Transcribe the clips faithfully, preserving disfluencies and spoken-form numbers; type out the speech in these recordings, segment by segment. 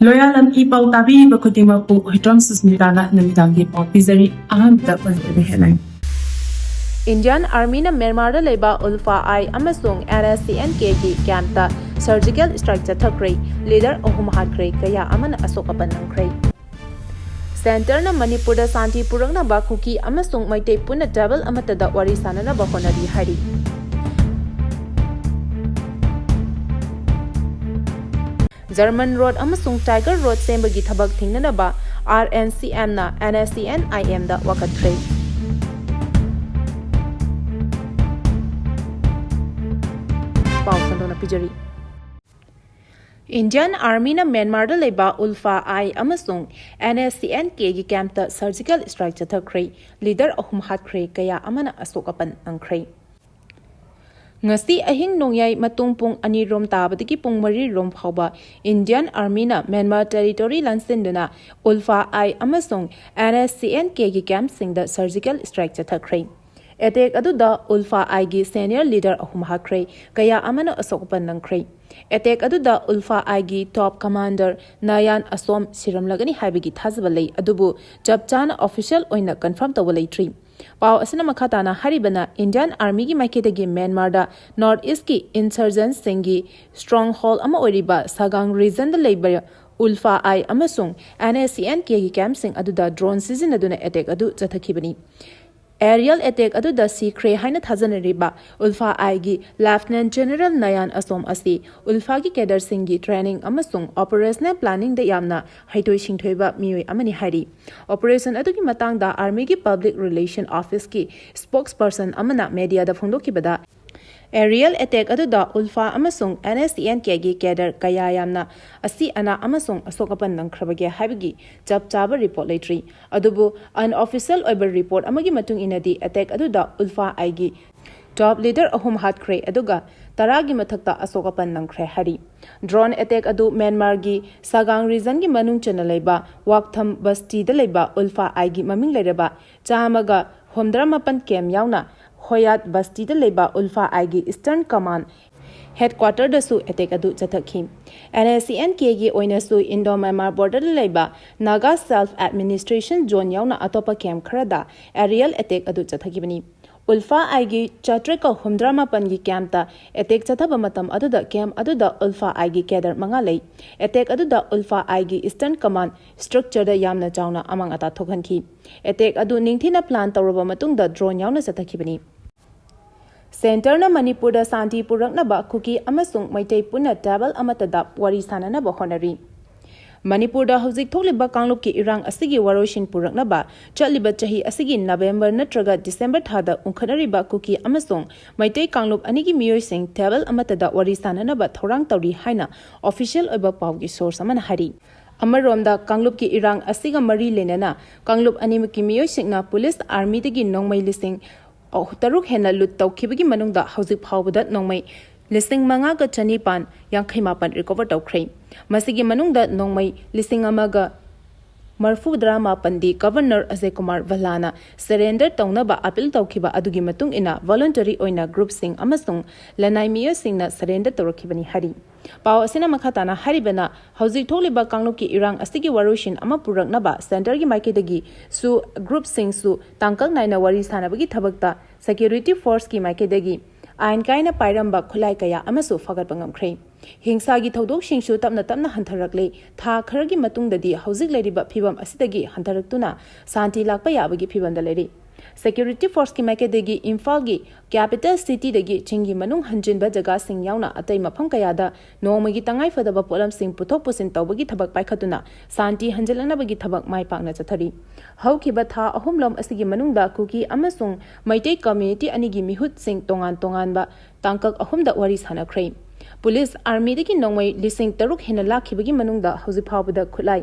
ꯂꯣꯌꯥꯂꯝ E ꯄꯥꯎ ꯇꯥꯕꯤꯔꯤꯕ ꯈꯨꯗꯤꯡꯃꯛꯄꯨ ꯍꯨꯏꯗ꯭ꯔꯣꯝ ꯁꯨꯁꯃꯤꯇꯥꯅ ꯅꯨꯃꯤꯗꯥꯡꯒꯤ ꯄꯥꯎ ꯄꯤꯖꯔꯤ꯫ ꯑꯍꯥꯟꯕꯗ ꯃꯅꯤꯄꯨꯔꯤ headline꯫ ꯏꯟꯗꯤꯌꯥꯟ ꯑꯥꯔꯃꯤꯅ ꯃ꯭ꯌꯥꯟꯃꯥꯔꯗ ꯂꯩꯕ ꯎꯜꯐꯥ ꯑꯥꯏ ꯑꯃꯁꯨꯡ ꯑꯦꯟ ꯑꯦꯁ ꯁꯤ ꯑꯦꯟ ꯀꯦꯒꯤ ꯀꯦꯝꯞꯇ ꯁꯔꯖꯤꯀꯦꯜ ꯁ꯭ꯇ꯭ꯔꯥꯏꯛ ꯆꯠꯊꯈ꯭ꯔꯦ꯫ ꯂꯤꯗꯔ ꯑꯍꯨꯝ ꯍꯥꯠꯈ꯭ꯔꯦ, ꯀꯌꯥ ꯑꯃꯅ ꯑꯁꯣꯛ ꯑꯄꯟ ꯅꯪꯈ꯭ꯔꯦ꯫ ꯁꯦꯟꯇꯔꯅ ꯃꯅꯤꯄꯨꯔꯗ ꯁꯥꯟꯇꯤ ꯄꯨꯔꯛꯅꯕ ꯀꯨꯀꯤ ꯑꯃꯁꯨꯡ ꯃꯩꯇꯩ ꯄꯨꯟꯅ ꯇꯦꯕꯜ ꯑꯃꯠꯇꯗ ꯋꯥꯔꯤ ꯁꯥꯟꯅꯅꯕ ꯍꯣꯠꯅꯔꯤ ꯍꯥꯏꯔꯤ꯫ ꯖꯔꯃꯟ ꯔꯣꯗ ꯑꯃꯁꯨꯡ ꯇꯥꯏꯒꯔ ꯔꯣꯗ ꯁꯦꯝꯕꯒꯤ ꯊꯕꯛ ꯊꯤꯡꯅꯅꯕ ꯑꯥꯔ ꯑꯦꯟ ꯁꯤ ꯑꯦꯝꯅ ꯑꯦꯟ ꯑꯦꯁ ꯁꯤ ꯑꯦꯟ ꯑꯥꯏ ꯑꯦꯝꯗ ꯋꯥꯀꯠꯈ꯭ꯔꯦ꯫ ꯄꯥꯎ ꯁꯟꯗꯣꯛꯅ ꯄꯤꯖꯔꯤ꯫ ꯏꯟꯗꯤꯌꯥꯟ ꯑꯥꯔꯃꯤꯅ ꯃ꯭ꯌꯥꯟꯃꯥꯔꯗ ꯂꯩꯕ ꯎꯜꯐꯥ ꯑꯥꯏ ꯑꯃꯁꯨꯡ ꯑꯦꯟ ꯑꯦꯁ ꯁꯤ ꯑꯦꯟ ꯀꯦꯒꯤ ꯀꯦꯝꯞꯇ ꯁꯔꯖꯤꯀꯦꯜ ꯁ꯭ꯇ꯭ꯔꯥꯏꯛ ꯆꯠꯊꯈ꯭ꯔꯦ꯫ ꯂꯤꯗꯔ ꯑꯍꯨꯝ ꯍꯥꯠꯈ꯭ꯔꯦ, ꯀꯌꯥ ꯑꯃꯅ ꯑꯁꯣꯛ ꯑꯄꯟ ꯅꯪꯈ꯭ꯔꯦ꯫ ꯉꯁꯤ ꯑꯍꯤꯡ ꯅꯣꯡꯌꯥꯏ ꯃꯇꯨꯡ ꯄꯨꯡ ꯑꯅꯤ ꯔꯣꯝ ꯇꯥꯕꯗꯒꯤ ꯄꯨꯡ ꯃꯔꯤ ꯔꯣꯝ ꯐꯥꯎꯕ ꯏꯟꯗꯤꯌꯥꯟ ꯑꯥꯔꯃꯤꯅ ꯃ꯭ꯌꯥꯟꯃꯥꯔ ꯇꯦꯔꯤꯇꯣꯔꯤ ꯂꯥꯟꯁꯤꯟꯗꯨꯅ ꯎꯜꯐꯥ ꯑꯥꯏ ꯑꯃꯁꯨꯡ ꯑꯦꯟ ꯑꯦꯁ ꯁꯤ ꯑꯦꯟ ꯀꯦꯒꯤ ꯀꯦꯝꯞꯁꯤꯡꯗ ꯁꯔꯖꯤꯀꯦꯜ ꯁ꯭ꯇ꯭ꯔꯥꯏꯛ ꯆꯠꯊꯈ꯭ꯔꯦ꯫ ꯑꯦꯇꯦꯛ ꯑꯗꯨꯗ ꯎꯜꯐꯥ ꯑꯥꯏꯒꯤ ꯁꯦꯅꯤꯌꯔ ꯂꯤꯗꯔ ꯑꯍꯨꯝ ꯍꯥꯠꯈ꯭ꯔꯦ, ꯀꯌꯥ ꯑꯃꯅ ꯑꯁꯣꯛ ꯑꯄꯟ ꯅꯪꯈ꯭ꯔꯦ꯫ ꯑꯦꯇꯦꯛ ꯑꯗꯨꯗ ꯎꯜꯐꯥ ꯑꯥꯏꯒꯤ ꯇꯣꯞ ꯀꯃꯥꯟꯗꯔ ꯅꯌꯥꯟ ꯑꯁꯣꯝ ꯁꯤꯔꯝꯂꯒꯅꯤ ꯍꯥꯏꯕꯒꯤ ꯊꯥꯖꯕ ꯂꯩ, ꯑꯗꯨꯕꯨ ꯆꯞ ꯆꯥꯅ ꯑꯣꯐꯤꯁꯤꯌꯦꯜ ꯑꯣꯏꯅ ꯀꯟꯐꯥꯔꯝ ꯇꯧꯕ ꯂꯩꯇ꯭ꯔꯤ꯫ ꯄꯥꯎ ꯑꯁꯤꯅ ꯃꯈꯥ ꯇꯥꯅ ꯍꯥꯏꯔꯤꯕꯅ, ꯏꯟꯗꯤꯌꯥꯟ ꯑꯥꯔꯃꯤꯒꯤ ꯃꯥꯏꯀꯩꯗꯒꯤ ꯃ꯭ꯌꯥꯟꯃꯥꯔꯗ ꯅꯣꯔꯠ ꯏꯁꯀꯤ ꯏꯟꯁꯔꯖꯦꯟꯁꯤꯡꯒꯤ ꯁ꯭ꯇ꯭ꯔꯣꯡ ꯍꯣꯜ ꯑꯃ ꯑꯣꯏꯔꯤꯕ ꯁꯥꯒꯥꯡ ꯔꯤꯖꯟꯗ ꯂꯩꯕ ꯎꯜꯐꯥ ꯑꯥꯏ ꯑꯃꯁꯨꯡ ꯑꯦꯟ ꯑꯦꯁ ꯁꯤ ꯑꯦꯟ ꯀꯦꯒꯤ ꯀꯦꯝꯞꯁꯤꯡ ꯑꯗꯨꯗ ꯗ꯭ꯔꯣꯟ ꯁꯤꯖꯤꯟꯅꯗꯨꯅ ꯑꯦꯇꯦꯛ ꯑꯗꯨ ꯆꯠꯊꯈꯤꯕꯅꯤ꯫ ꯑꯦꯔꯤꯌꯦꯜ ꯑꯦꯇꯦꯛ ꯑꯗꯨꯗ ꯁꯤꯈ꯭ꯔꯦ ꯍꯥꯏꯅ ꯊꯥꯖꯅꯔꯤꯕ ꯎꯜꯐꯥ ꯑꯥꯏꯒꯤ ꯂꯦꯐꯇꯤꯅꯦꯟꯠ ꯖꯦꯅꯔꯦꯜ ꯅꯌꯥꯟ ꯑꯁꯣꯝ ꯑꯁꯤ ꯎꯜꯐꯥꯒꯤ ꯀꯦꯗꯔꯁꯤꯡꯒꯤ ꯇ꯭ꯔꯦꯅꯤꯡ ꯑꯃꯁꯨꯡ ꯑꯣꯄꯔꯦꯁꯅꯦꯜ ꯄ꯭ꯂꯥꯅꯤꯡꯗ ꯌꯥꯝꯅ ꯍꯩꯊꯣꯏ ꯁꯤꯡꯊꯣꯏꯕ ꯃꯤꯑꯣꯏ ꯑꯃꯅꯤ ꯍꯥꯏꯔꯤ꯫ ꯑꯣꯄꯔꯦꯁꯟ ꯑꯗꯨꯒꯤ ꯃꯇꯥꯡꯗ ꯑꯥꯔꯃꯤꯒꯤ ꯄꯕ꯭ꯂꯤꯛ ꯔꯤꯂꯦꯁꯟ ꯑꯣꯐꯤꯁꯀꯤ ꯁ꯭ꯄꯣꯛꯁꯄꯔꯁꯟ ꯑꯃꯅ ꯃꯦꯗꯤꯌꯥꯗ ꯐꯣꯡꯗꯣꯛꯈꯤꯕꯗ, ꯑꯦꯔꯤꯌꯦꯜ ꯑꯦꯇꯦꯛ ꯑꯗꯨꯗ ꯎꯜꯐꯥ ꯑꯃꯁꯨꯡ N S C N ꯀꯦꯒꯤ cadre ꯀꯌꯥ ꯌꯥꯝꯅ ꯑꯁꯤ ꯑꯅꯥ ꯑꯃꯁꯨꯡ ꯑꯁꯣꯛ ꯑꯄꯟ ꯅꯪꯈ꯭ꯔꯕꯒꯦ ꯍꯥꯏꯕꯒꯤ ꯆꯞ ꯆꯥꯕ ꯔꯤꯄꯣꯔꯠ ꯂꯩꯇ꯭ꯔꯤ꯫ ꯑꯗꯨꯕꯨ ꯑꯟꯑꯣꯐꯤꯁꯤꯌꯦꯜ ꯑꯣꯏꯕ ꯔꯤꯄꯣꯔꯠ ꯑꯃꯒꯤ ꯃꯇꯨꯡ ꯏꯟꯅꯗꯤ, ꯑꯦꯇꯦꯛ ꯑꯗꯨꯗ ꯎꯜꯐꯥ ꯑꯥꯏꯒꯤ ꯇꯣꯞ ꯂꯤꯗꯔ ꯑꯍꯨꯝ ꯍꯥꯠꯈ꯭ꯔꯦ, ꯑꯗꯨꯒ ꯇꯔꯥꯒꯤ ꯃꯊꯛꯇ ꯑꯁꯣꯛ ꯑꯄꯟ ꯅꯪꯈ꯭ꯔꯦ ꯍꯥꯏꯔꯤ꯫ ꯗ꯭ꯔꯣꯟ ꯑꯦꯇꯦꯛ ꯑꯗꯨ ꯃ꯭ꯌꯥꯟꯃꯥꯔꯒꯤ ꯁꯥꯒꯥꯡ ꯔꯤꯖꯟꯒꯤ ꯃꯅꯨꯡ ꯆꯟꯅ ꯂꯩꯕ ꯋꯥꯛꯊꯝ ꯕꯁꯇꯤꯗ ꯂꯩꯕ ꯎꯜꯐꯥ ꯑꯥꯏꯒꯤ ꯃꯃꯤꯡ ꯂꯩꯔꯕ ꯆꯥꯝꯃꯒ ꯍꯨꯝꯗ꯭ꯔꯥ ꯃꯥꯄꯟ ꯀꯦꯝ ꯌꯥꯎꯅ ꯍꯣꯌꯥꯠ ꯕꯁꯇꯤꯗ ꯂꯩꯕ ꯎꯜꯐꯥ ꯑꯥꯏꯒꯤ ꯏꯁꯇꯔꯟ ꯀꯃꯥꯟ ꯍꯦꯗꯀ꯭ꯋꯥꯇꯔꯗꯁꯨ ꯑꯦꯇꯦꯛ ꯑꯗꯨ ꯆꯠꯊꯈꯤ꯫ ꯑꯦꯟ ꯑꯦꯁ ꯁꯤ ꯑꯦꯟ ꯀꯦꯒꯤ ꯑꯣꯏꯅꯁꯨ ꯏꯟꯗꯣ ꯃ꯭ꯌꯥꯟꯃꯥꯔ ꯕꯣꯔꯗꯔꯗ ꯂꯩꯕ ꯅꯥꯒꯥ ꯁꯦꯜꯐ ꯑꯦꯗꯃꯤꯅꯤꯁꯇ꯭ꯔꯦꯁꯟ ꯖꯣꯟ ꯌꯥꯎꯅ ꯑꯇꯣꯞꯄ ꯀꯦꯝꯞ ꯈꯔꯗ ꯑꯦꯔꯤꯌꯦꯜ ꯑꯦꯇꯦꯛ ꯑꯗꯨ ꯆꯠꯊꯈꯤꯕꯅꯤ꯫ ꯎꯜꯐꯥ ꯑꯥꯏꯒꯤ ꯆꯥꯇ꯭ꯔꯦꯠꯀ ꯍꯨꯝꯗ꯭ꯔꯥ ꯃꯥꯄꯟꯒꯤ ꯀꯦꯝꯞꯇ ꯑꯦꯇꯦꯛ ꯆꯠꯊꯕ ꯃꯇꯝ ꯑꯗꯨꯗ ꯀꯦꯝꯞ ꯑꯗꯨꯗ ꯎꯜꯐꯥ ꯑꯥꯏꯒꯤ ꯀꯦꯗꯔ ꯃꯉꯥ ꯂꯩ꯫ ꯑꯦꯇꯦꯛ ꯑꯗꯨꯗ ꯎꯜꯐꯥ ꯑꯥꯏꯒꯤ ꯏꯁꯇꯔꯟ ꯀꯃꯥꯟ ꯁ꯭ꯇ꯭ꯔꯛꯆꯔꯗ ꯌꯥꯝꯅ ꯆꯥꯎꯅ ꯑꯃꯥꯡ ꯑꯇꯥ ꯊꯣꯛꯍꯟꯈꯤ꯫ ꯑꯦꯇꯦꯛ ꯑꯗꯨ ꯅꯤꯡꯊꯤꯅ ꯄ꯭ꯂꯥꯟ ꯇꯧꯔꯕ ꯃꯇꯨꯡꯗ ꯗ꯭ꯔꯣꯟ ꯌꯥꯎꯅ ꯆꯠꯊꯈꯤꯕꯅꯤ꯫ ꯁꯦꯟꯇꯔꯅ ꯃꯅꯤꯄꯨꯔꯗ ꯁꯥꯟꯇꯤ ꯄꯨꯔꯛꯅꯕ ꯀꯨꯀꯤ ꯑꯃꯁꯨꯡ ꯃꯩꯇꯩ ꯄꯨꯟꯅ ꯇꯦꯕꯜ ꯑꯃꯠꯇꯗ ꯋꯥꯔꯤ ꯁꯥꯅꯅꯕ ꯍꯣꯠꯅꯔꯤ꯫ ꯃꯅꯤꯄꯨꯔꯗ ꯍꯧꯖꯤꯛ ꯊꯣꯛꯂꯤꯕ ꯀꯥꯡꯂꯨꯞꯀꯤ ꯏꯔꯥꯡ ꯑꯁꯤꯒꯤ ꯋꯥꯔꯣꯏꯁꯤꯟ ꯄꯨꯔꯛꯅꯕ ꯆꯠꯂꯤꯕ ꯆꯍꯤ ꯑꯁꯤꯒꯤ ꯅꯕꯦꯝꯕꯔ ꯅꯠꯇ꯭ꯔꯒ ꯗꯤꯁꯦꯝꯕꯔ ꯊꯥꯗ ꯎꯪꯈꯠꯅꯔꯤꯕ ꯀꯨꯀꯤ ꯑꯃꯁꯨꯡ ꯃꯩꯇꯩ ꯀꯥꯡꯂꯨꯞ ꯑꯅꯤꯒꯤ ꯃꯤꯑꯣꯏꯁꯤꯡ ꯇꯦꯕꯜ ꯑꯃꯠꯇꯗ ꯋꯥꯔꯤ ꯁꯥꯅꯅꯕ ꯊꯧꯔꯥꯡ ꯇꯧꯔꯤ ꯍꯥꯏꯅ ꯑꯣꯐꯤꯁꯤꯌꯦꯜ ꯑꯣꯏꯕ ꯄꯥꯎꯒꯤ ꯁꯣꯔꯁ ꯑꯃꯅ ꯍꯥꯏꯔꯤ꯫ ꯑꯃꯔꯣꯝꯗ, ꯀꯥꯡꯂꯨꯞꯀꯤ ꯏꯔꯥꯡ ꯑꯁꯤꯒ ꯃꯔꯤ ꯂꯩꯅꯅ ꯀꯥꯡꯂꯨꯞ ꯑꯅꯤꯃꯛꯀꯤ ꯃꯤꯑꯣꯏꯁꯤꯡꯅ ꯄꯨꯂꯤꯁ ꯑꯥꯔꯃꯤꯗꯒꯤ ꯅꯣꯡꯃꯩ ꯂꯤꯁꯤꯡ ꯇꯔꯨꯛ ꯍꯦꯟꯅ ꯂꯨꯠ ꯇꯧꯈꯤꯕꯒꯤ ꯃꯅꯨꯡꯗ ꯍꯧꯖꯤꯛ ꯐꯥꯎꯕꯗ ꯅꯣꯡꯃꯩ ꯂꯤꯁꯤꯡ ꯃꯉꯥꯒ ꯆꯅꯤꯄꯥꯟ ꯌꯥꯡꯈꯩ ꯃꯥꯄꯟ ꯔꯤꯀꯣꯚꯔ ꯇꯧꯈ꯭ꯔꯦ꯫ ꯃꯁꯤꯒꯤ ꯃꯅꯨꯡꯗ ꯅꯣꯡꯃꯩ ꯂꯤꯁꯤꯡ ꯑꯃꯒ ꯃꯔꯐꯨꯇꯔꯥ ꯃꯥꯄꯟꯗꯤ ꯒꯚꯔꯅꯔ ꯑꯖꯌ ꯀꯨꯃꯥꯔ ꯚꯜꯂꯥꯅ ꯁꯔꯦꯟꯗꯔ ꯇꯧꯅꯕ ꯑꯄꯤꯜ ꯇꯧꯈꯤꯕ ꯑꯗꯨꯒꯤ ꯃꯇꯨꯡ ꯏꯟꯅ ꯚꯣꯂꯨꯟꯇꯔꯤ ꯑꯣꯏꯅ ꯒ꯭ꯔꯨꯞꯁꯤꯡ ꯑꯃꯁꯨꯡ ꯂꯅꯥꯏ ꯃꯤꯑꯣꯏꯁꯤꯡꯅ ꯁꯔꯦꯟꯗꯔ ꯇꯧꯔꯛꯈꯤꯕꯅꯤ ꯍꯥꯏꯔꯤ꯫ ꯄꯥꯎ ꯑꯁꯤꯅ ꯃꯈꯥ ꯇꯥꯅ ꯍꯥꯏꯔꯤꯕꯅ, ꯍꯧꯖꯤꯛ ꯊꯣꯛꯂꯤꯕ ꯀꯥꯡꯂꯨꯞꯀꯤ ꯏꯔꯥꯡ ꯑꯁꯤꯒꯤ ꯋꯥꯔꯣꯏꯁꯤꯟ ꯑꯃ ꯄꯨꯔꯛꯅꯕ ꯁꯦꯟꯇꯔꯒꯤ ꯃꯥꯏꯀꯩꯗꯒꯤꯁꯨ ꯒ꯭ꯔꯨꯞꯁꯤꯡꯁꯨ ꯇꯥꯡꯀꯛ ꯅꯥꯏꯅ ꯋꯥꯔꯤ ꯁꯥꯅꯕꯒꯤ ꯊꯕꯛꯇ ꯁꯦꯀ꯭ꯌꯨꯔꯤꯇꯤ ꯐꯣꯔꯁꯀꯤ ꯃꯥꯏꯀꯩꯗꯒꯤ ꯑꯥꯏꯟ ꯀꯥꯏꯅ ꯄꯥꯏꯔꯝꯕ ꯈꯨꯠꯂꯥꯏ ꯀꯌꯥ ꯑꯃꯁꯨ ꯐꯥꯒꯠꯄ ꯉꯝꯈ꯭ꯔꯦ꯫ ꯍꯤꯡꯁꯥꯒꯤ ꯊꯧꯗꯣꯛꯁꯤꯡꯁꯨ ꯇꯞꯅ ꯇꯞꯅ ꯍꯟꯊꯔꯛꯂꯦ꯫ ꯊꯥ ꯈꯔꯒꯤ ꯃꯇꯨꯡꯗꯗꯤ ꯍꯧꯖꯤꯛ ꯂꯩꯔꯤꯕ ꯐꯤꯕꯝ ꯑꯁꯤꯗꯒꯤ ꯍꯟꯊꯔꯛꯇꯨꯅ ꯁꯥꯟꯇꯤ ꯂꯥꯛꯄ ꯌꯥꯕꯒꯤ ꯐꯤꯕꯝꯗ ꯂꯩꯔꯤ꯫ ꯁꯦꯀ꯭ꯌꯨꯔꯤꯇꯤ ꯐꯣꯔꯁꯀꯤ ꯃꯥꯏꯀꯩꯗꯒꯤ ꯏꯝꯐꯥꯜꯒꯤ ꯀꯦꯄꯤꯇꯦꯜ ꯁꯤꯇꯤꯗꯒꯤ ꯆꯤꯡꯒꯤ ꯃꯅꯨꯡ ꯍꯟꯖꯤꯟꯕ ꯖꯒꯥꯁꯤꯡ ꯌꯥꯎꯅ ꯑꯇꯩ ꯃꯐꯝ ꯀꯌꯥꯗ ꯅꯣꯡꯃꯒꯤ ꯇꯉꯥꯏꯐꯗꯕ ꯄꯣꯠꯂꯝꯁꯤꯡ ꯄꯨꯊꯣꯛ ꯄꯨꯁꯤꯟ ꯇꯧꯕꯒꯤ ꯊꯕꯛ ꯄꯥꯏꯈꯠꯇꯨꯅ ꯁꯥꯟꯇꯤ ꯍꯟꯖꯤꯜꯂꯛꯅꯕꯒꯤ ꯊꯕꯛ ꯃꯥꯏ ꯄꯥꯛꯅ ꯆꯠꯊꯔꯤ꯫ ꯍꯧꯈꯤꯕ ꯊꯥ ꯑꯍꯨꯝꯂꯣꯝ ꯑꯁꯤꯒꯤ ꯃꯅꯨꯡꯗ ꯀꯨꯀꯤ ꯑꯃꯁꯨꯡ ꯃꯩꯇꯩ ꯀꯝꯃ꯭ꯌꯨꯅꯤꯇꯤ ꯑꯅꯤꯒꯤ ꯃꯤꯍꯨꯠꯁꯤꯡ ꯇꯣꯉꯥꯟ ꯇꯣꯉꯥꯟꯕ ꯇꯥꯡꯀꯛ ꯑꯍꯨꯝꯗ ꯋꯥꯔꯤ ꯁꯥꯟꯅꯈ꯭ꯔꯦ꯫ ꯄꯨꯂꯤꯁ ꯑꯥꯔꯃꯤꯗꯒꯤ ꯅꯣꯡꯃꯩ ꯂꯤꯁꯤꯡ ꯇꯔꯨꯛ ꯍꯦꯟꯅ ꯂꯥꯛꯈꯤꯕꯒꯤ ꯃꯅꯨꯡꯗ ꯍꯧꯖꯤꯛ ꯐꯥꯎꯕꯗ ꯈꯨꯠꯂꯥꯏ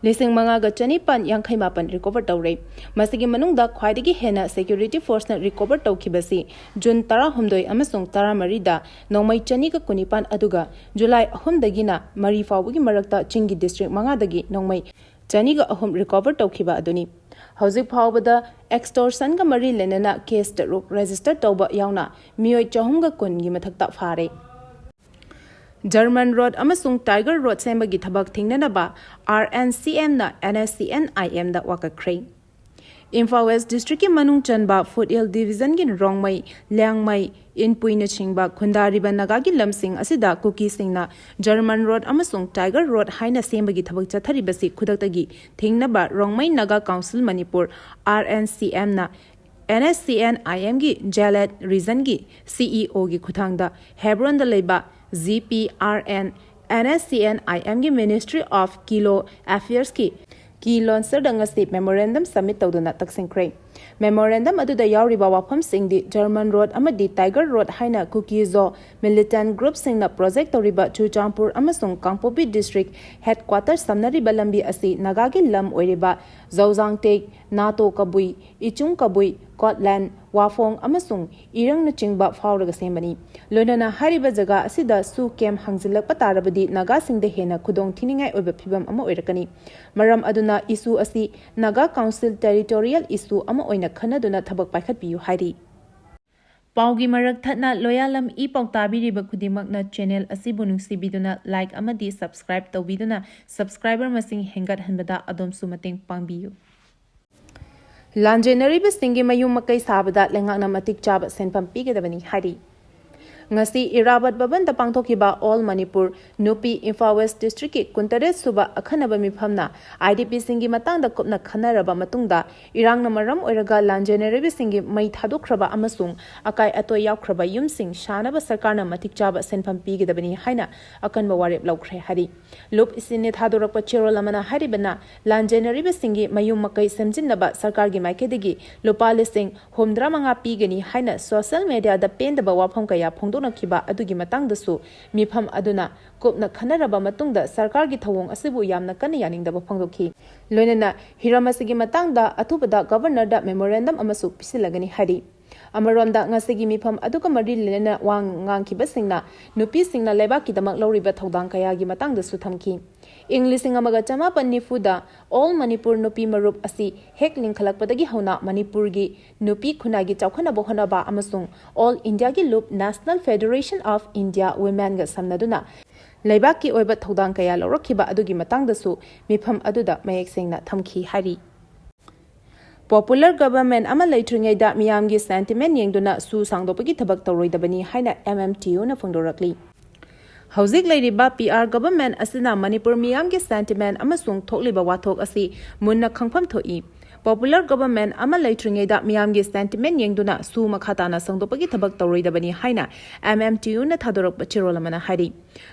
ꯂꯤꯁꯤꯡ ꯃꯉꯥꯒ ꯆꯅꯤꯄꯥꯟ ꯌꯥꯡꯈꯩ ꯃꯥꯄꯟ ꯔꯤꯀꯣꯚꯔ ꯇꯧꯔꯦ꯫ ꯃꯁꯤꯒꯤ ꯃꯅꯨꯡꯗ ꯈ꯭ꯋꯥꯏꯗꯒꯤ ꯍꯦꯟꯅ ꯁꯦꯀ꯭ꯌꯨꯔꯤꯇꯤ ꯐꯣꯔꯁꯅ ꯔꯤꯀꯣꯚꯔ ꯇꯧꯈꯤꯕꯁꯤ ꯖꯨꯟ ꯇꯔꯥꯍꯨꯝꯗꯣꯏ ꯑꯃꯁꯨꯡ ꯇꯔꯥꯃꯔꯤꯗ ꯅꯣꯡꯃꯩ ꯆꯅꯤꯒ ꯀꯨꯟꯅꯤꯄꯥꯟ, ꯑꯗꯨꯒ ꯖꯨꯂꯥꯏ ꯑꯍꯨꯝꯗꯒꯤꯅ ꯃꯔꯤ ꯐꯥꯎꯕꯒꯤ ꯃꯔꯛꯇ ꯆꯤꯡꯒꯤ ꯗꯤꯁꯇ꯭ꯔꯤꯛ ꯃꯉꯥꯗꯒꯤ ꯅꯣꯡꯃꯩ ꯆꯅꯤꯒ ꯑꯍꯨꯝ ꯔꯤꯀꯣꯚꯔ ꯇꯧꯈꯤꯕ ꯑꯗꯨꯅꯤ꯫ ꯍꯧꯖꯤꯛ ꯐꯥꯎꯕꯗ ꯑꯦꯛꯁꯇꯣꯔꯁꯟꯒ ꯃꯔꯤ ꯂꯩꯅꯅ ꯀꯦꯁ ꯇꯔꯨꯛ ꯔꯦꯖꯤꯁꯇꯔ ꯇꯧꯕ ꯌꯥꯎꯅ ꯃꯤꯑꯣꯏ ꯆꯍꯨꯝꯒ ꯀꯨꯟꯒꯤ ꯃꯊꯛꯇ ꯐꯥꯔꯦ꯫ ꯖꯔꯃꯟ ꯔꯣꯗ ꯑꯃꯁꯨꯡ ꯇꯥꯏꯒꯔ ꯔꯣꯗ ꯁꯦꯝꯕꯒꯤ ꯊꯕꯛ ꯊꯤꯡꯅꯅꯕ ꯑꯥꯔ ꯑꯦꯟ ꯁꯤ ꯑꯦꯝꯅ ꯑꯦꯟ ꯑꯦꯁ ꯁꯤ ꯑꯦꯟ ꯑꯥꯏ ꯑꯦꯝꯗ ꯋꯥꯀꯠꯈ꯭ꯔꯦ꯫ ꯏꯝꯐꯥꯜ ꯋꯦꯁ ꯗꯤꯁꯇ꯭ꯔꯤꯛꯀꯤ ꯃꯅꯨꯡ ꯆꯟꯕ ꯐꯨꯠ ꯍꯤꯜ ꯗꯤꯕꯤꯖꯟꯒꯤ ꯔꯣꯡꯃꯩ, ꯂꯤꯌꯥꯡꯃꯩ, ꯏꯟꯄꯨꯏꯅꯆꯤꯡꯕ ꯈꯨꯟꯗꯥꯔꯤꯕ ꯅꯥꯒꯥꯒꯤ ꯂꯝꯁꯤꯡ ꯑꯁꯤꯗ ꯀꯨꯀꯤꯁꯤꯡꯅ ꯖꯔꯃꯟ ꯔꯣꯗ ꯑꯃꯁꯨꯡ ꯇꯥꯏꯒꯔ ꯔꯣꯗ ꯍꯥꯏꯅ ꯁꯦꯝꯕꯒꯤ ꯊꯕꯛ ꯆꯠꯊꯔꯤꯕꯁꯤ ꯈꯨꯗꯛꯇꯒꯤ ꯊꯤꯡꯅꯕ Rongmei Naga council Manipur, R N C ꯑꯦꯝꯅ ꯑꯦꯟ ꯑꯦꯁ ꯁꯤ ꯑꯦꯟ ꯑꯥꯏ ꯑꯦꯝꯒꯤ ꯖꯦꯂꯦꯠ ꯔꯤꯖꯟꯒꯤ ꯁꯤ ꯏ ꯑꯣꯒꯤ ꯈꯨꯠꯊꯥꯡꯗ ꯍꯦꯕ꯭ꯔꯣꯟꯗ ꯂꯩꯕ G P R N, N S C N ꯑꯥꯏ ꯑꯦꯝꯒꯤ ꯃꯤꯅꯤꯁꯇ꯭ꯔꯤ ꯑꯣꯐ ꯀꯤꯂꯣ ꯑꯦꯐꯤꯌꯔꯁꯀꯤ ꯀꯤ ꯂꯣꯟꯁꯔꯗ ꯉꯁꯤ ꯃꯦꯃꯣꯔꯦꯟꯗꯝ ꯁꯕꯃꯤꯠ ꯇꯧꯗꯨꯅ ꯇꯛꯁꯤꯟꯈ꯭ꯔꯦ꯫ ꯃꯦꯃꯣꯔꯦꯟꯗꯝ ꯑꯗꯨꯗ ꯌꯥꯎꯔꯤꯕ ꯋꯥꯐꯝꯁꯤꯡꯗꯤ ꯖꯔꯃꯟ ꯔꯣꯗ ꯑꯃꯗꯤ ꯇꯥꯏꯒꯔ ꯔꯣꯗ ꯍꯥꯏꯅ ꯀꯨꯀꯤ ꯖꯣ ꯃꯤꯂꯤꯇꯦꯟ ꯒ꯭ꯔꯨꯞꯁꯤꯡꯅ ꯄ꯭ꯔꯣꯖꯦꯛ ꯇꯧꯔꯤꯕ ꯆꯨꯔꯆꯥꯟꯄꯨꯔ ꯑꯃꯁꯨꯡ ꯀꯥꯡꯄꯣꯛꯄꯤ ꯗꯤꯁꯇ꯭ꯔꯤꯛ ꯍꯦꯗꯀ꯭ꯋꯥꯇꯔ ꯁꯝꯅꯔꯤꯕ ꯂꯝꯕꯤ ꯑꯁꯤ ꯅꯥꯒꯥꯒꯤ ꯂꯝ ꯑꯣꯏꯔꯤꯕ ꯖꯧꯖꯥꯡꯇꯦꯛ, ꯅꯥꯇꯣ ꯀꯕꯨꯏ, ꯏꯆꯨꯡ ꯀꯕꯨꯏ, ꯀꯣꯠꯂꯦꯟ, ꯋꯥꯐꯣꯡ ꯑꯃꯁꯨꯡ ꯏꯔꯪꯅꯆꯤꯡꯕ ꯐꯥꯎꯔꯒ ꯁꯦꯝꯕꯅꯤ꯫ ꯂꯣꯏꯅꯅ ꯍꯥꯏꯔꯤꯕ ꯖꯒꯥ ꯑꯁꯤꯗ ꯁꯨ ꯀꯦꯝ ꯍꯥꯡꯖꯤꯜꯂꯛꯄ ꯇꯥꯔꯕꯗꯤ ꯅꯥꯒꯥꯁꯤꯡꯗ ꯍꯦꯟꯅ ꯈꯨꯗꯣꯡ ꯊꯤꯅꯤꯡꯉꯥꯏ ꯑꯣꯏꯕ ꯐꯤꯕꯝ ꯑꯃ ꯑꯣꯏꯔꯛꯀꯅꯤ꯫ ꯃꯔꯝ ꯑꯗꯨꯅ ꯏꯁꯨ ꯑꯁꯤ ꯅꯥꯒꯥ ꯀꯥꯎꯟꯁꯤꯜ ꯇꯦꯔꯤꯇꯣꯔꯤꯌꯦꯜ ꯏꯁꯨ ꯑꯃ ꯑꯣꯏꯅ ꯈꯟꯅꯗꯨꯅ ꯊꯕꯛ ꯄꯥꯏꯈꯠꯄꯤꯌꯨ ꯍꯥꯏꯔꯤ꯫ ꯄꯥꯎꯒꯤ ꯃꯔꯛ ꯊꯠꯅ ꯂꯣꯌꯥꯂꯝ ꯏ ꯄꯥꯎ ꯇꯥꯕꯤꯔꯤꯕ ꯈꯨꯗꯤꯡꯃꯛꯅ ꯆꯦꯅꯦꯜ ꯑꯁꯤꯕꯨ ꯅꯨꯡꯁꯤꯕꯤꯗꯨꯅ ꯂꯥꯏꯛ ꯑꯃꯗꯤ ꯁꯕꯁꯀ꯭ꯔꯥꯏꯕ ꯇꯧꯕꯤꯗꯨꯅ ꯁꯕꯁꯀ꯭ꯔꯥꯏꯕꯔ ꯃꯁꯤꯡ ꯍꯦꯟꯒꯠꯍꯟꯕꯗ ꯑꯗꯣꯝꯁꯨ ꯃꯇꯦꯡ ꯄꯥꯡꯕꯤꯌꯨ꯫ ꯂꯥꯟꯖꯦꯟꯅꯔꯤꯕꯁꯤꯡꯒꯤ ꯃꯌꯨꯝ ꯃꯀꯩ ꯁꯥꯕꯗ ꯂꯩꯉꯥꯛꯅ ꯃꯇꯤꯛ ꯆꯥꯕ ꯁꯦꯟꯐꯝ ꯄꯤꯒꯗꯕꯅꯤ ꯍꯥꯏꯔꯤ꯫ ꯉꯁꯤ ꯏꯔꯥꯕꯠ ꯚꯕꯟꯗ ꯄꯥꯡꯊꯣꯛꯈꯤꯕ ꯑꯣꯜ ꯃꯅꯤꯄꯨꯔ ꯅꯨꯄꯤ ꯏꯝꯐꯥꯜ ꯋꯦꯁ ꯗꯤꯁꯇ꯭ꯔꯤꯛꯀꯤ ꯀꯨꯟꯇꯔꯦꯠ ꯁꯨꯕ ꯑꯈꯟꯅꯕ ꯃꯤꯐꯝꯅ ꯑꯥꯏ ꯗꯤ ꯄꯤꯁꯤꯡꯒꯤ ꯃꯇꯥꯡꯗ ꯀꯨꯞꯅ ꯈꯟꯅꯔꯕ ꯃꯇꯨꯡꯗ ꯏꯔꯥꯡꯅ ꯃꯔꯝ ꯑꯣꯏꯔꯒ ꯂꯥꯟꯖꯦꯟꯅꯔꯤꯕꯁꯤꯡꯒꯤ ꯃꯩ ꯊꯥꯗꯣꯛꯈ꯭ꯔꯕ ꯑꯃꯁꯨꯡ ꯑꯀꯥꯏ ꯑꯇꯣꯏ ꯌꯥꯎꯈ꯭ꯔꯕ ꯌꯨꯝꯁꯤꯡ ꯁꯥꯅꯕ ꯁꯔꯀꯥꯔꯅ ꯃꯇꯤꯛ ꯆꯥꯕ ꯁꯦꯟꯐꯝ ꯄꯤꯒꯗꯕꯅꯤ ꯍꯥꯏꯅ ꯑꯀꯟꯕ ꯋꯥꯔꯦꯞ ꯂꯧꯈ꯭ꯔꯦ ꯍꯥꯏꯔꯤ꯫ ꯂꯨꯞ ꯏꯁꯤꯟꯅ ꯊꯥꯗꯣꯔꯛꯄ ꯆꯦꯔꯣꯜ ꯑꯃꯅ ꯍꯥꯏꯔꯤꯕꯅ, ꯂꯥꯟꯖꯦꯟꯅꯔꯤꯕꯁꯤꯡꯒꯤ ꯃꯌꯨꯝ ꯃꯀꯩ ꯁꯦꯝꯖꯤꯟꯅꯕ ꯁꯔꯀꯥꯔꯒꯤ ꯃꯥꯏꯀꯩꯗꯒꯤ ꯂꯨꯄꯥ ꯂꯤꯁꯤꯡ ꯍꯨꯝꯗ꯭ꯔꯥ ꯃꯉꯥ ꯄꯤꯒꯅꯤ ꯍꯥꯏꯅ ꯁꯣꯁꯤꯌꯦꯜ ꯃꯦꯗꯤꯌꯥꯗ ꯄꯦꯟꯗꯕ ꯋꯥꯐꯝ ꯀꯌꯥ ꯐꯣꯡꯗꯣꯛꯅꯈꯤꯕ ꯑꯗꯨꯒꯤ ꯃꯇꯥꯡꯗꯁꯨ ꯃꯤꯐꯝ ꯑꯗꯨꯅ ꯀꯨꯞꯅ ꯈꯟꯅꯔꯕ ꯃꯇꯨꯡꯗ ꯁꯔꯀꯥꯔꯒꯤ ꯊꯧꯑꯣꯡ ꯑꯁꯤꯕꯨ ꯌꯥꯝꯅ ꯀꯟꯅ ꯌꯥꯅꯤꯡꯗꯕ ꯐꯣꯡꯗꯣꯛꯈꯤ꯫ ꯂꯣꯏꯅꯅ ꯍꯤꯔꯝ ꯑꯁꯤꯒꯤ ꯃꯇꯥꯡꯗ ꯑꯊꯨꯕꯗ ꯒꯕꯔꯅꯔꯗ ꯃꯦꯃꯣꯔꯦꯟꯗꯝ ꯑꯃꯁꯨ ꯄꯤꯁꯤꯜꯂꯒꯅꯤ ꯍꯥꯏꯔꯤ꯫ ꯑꯃꯔꯣꯝꯗ, ꯉꯁꯤꯒꯤ ꯃꯤꯐꯝ ꯑꯗꯨꯒ ꯃꯔꯤ ꯂꯩꯅꯅ ꯋꯥ ꯉꯥꯡꯈꯤꯕꯁꯤꯡꯅ ꯅꯨꯄꯤꯁꯤꯡꯅ ꯂꯩꯕꯥꯛꯀꯤꯗꯃꯛ ꯂꯧꯔꯤꯕ ꯊꯧꯗꯥꯡ ꯀꯌꯥꯒꯤ ꯃꯇꯥꯡꯗꯁꯨ ꯊꯝꯈꯤ꯫ ꯏꯪ ꯂꯤꯁꯤꯡ ꯑꯃꯒ ꯆꯃꯥꯄꯟ ꯅꯤꯐꯨꯗ All Manipur Nupi Marup ꯑꯁꯤ ꯍꯦꯛ ꯂꯤꯡꯈꯠꯂꯛꯄꯗꯒꯤ ꯍꯧꯅ ꯃꯅꯤꯄꯨꯔꯒꯤ ꯅꯨꯄꯤ ꯈꯨꯟꯅꯥꯏꯒꯤ ꯆꯥꯎꯈꯠꯅꯕ ꯍꯣꯠꯅꯕ ꯑꯃꯁꯨꯡ All Indiaꯒꯤ ꯂꯨꯞ National Federation of India Womenꯒ ꯁꯝꯅꯗꯨꯅ ꯂꯩꯕꯥꯛꯀꯤ ꯑꯣꯏꯕ ꯊꯧꯗꯥꯡ ꯀꯌꯥ ꯂꯧꯔꯛꯈꯤꯕ ꯑꯗꯨꯒꯤ ꯃꯇꯥꯡꯗꯁꯨ ꯃꯤꯐꯝ ꯑꯗꯨꯗ ꯃꯌꯦꯛ ꯁꯦꯡꯅ ꯊꯝꯈꯤ ꯍꯥꯏꯔꯤ꯫ Popular government ꯑꯃ ꯂꯩꯇ꯭ꯔꯤꯉꯩꯗ ꯃꯤꯌꯥꯝꯒꯤ sentiment ꯌꯦꯡꯗꯨꯅ ꯁꯨ ꯁꯥꯡꯗꯣꯛꯄꯒꯤ ꯊꯕꯛ ꯇꯧꯔꯣꯏꯗꯕꯅꯤ ꯍꯥꯏꯅ M M T Uꯅ ꯐꯣꯡꯗꯣꯔꯛꯂꯤ꯫ ꯍꯧꯖꯤꯛ ꯂꯩꯔꯤꯕ P R government ꯑꯁꯤꯅ ꯃꯅꯤꯄꯨꯔ ꯃꯤꯌꯥꯝꯒꯤ sentiment ꯑꯃꯁꯨꯡ ꯊꯣꯛꯂꯤꯕ ꯋꯥꯊꯣꯛ ꯑꯁꯤ ꯃꯨꯟꯅ ꯈꯪꯐꯝ ꯊꯣꯛꯏ꯫ Popular government ꯑꯃ ꯂꯩꯇ꯭ꯔꯤꯉꯩꯗ ꯃꯤꯌꯥꯝꯒꯤ sentiment ꯌꯦꯡꯗꯨꯅ ꯁꯨ ꯃꯈꯥ ꯇꯥꯅ ꯁꯪꯗꯣꯛꯄꯒꯤ ꯊꯕꯛ ꯇꯧꯔꯣꯏꯗꯕꯅꯤ ꯍꯥꯏꯅ M M T Uꯅ ꯊꯥꯗꯣꯔꯛꯄ ꯆꯦꯔꯣꯜ ꯑꯃꯅ ꯍꯥꯏꯔꯤ꯫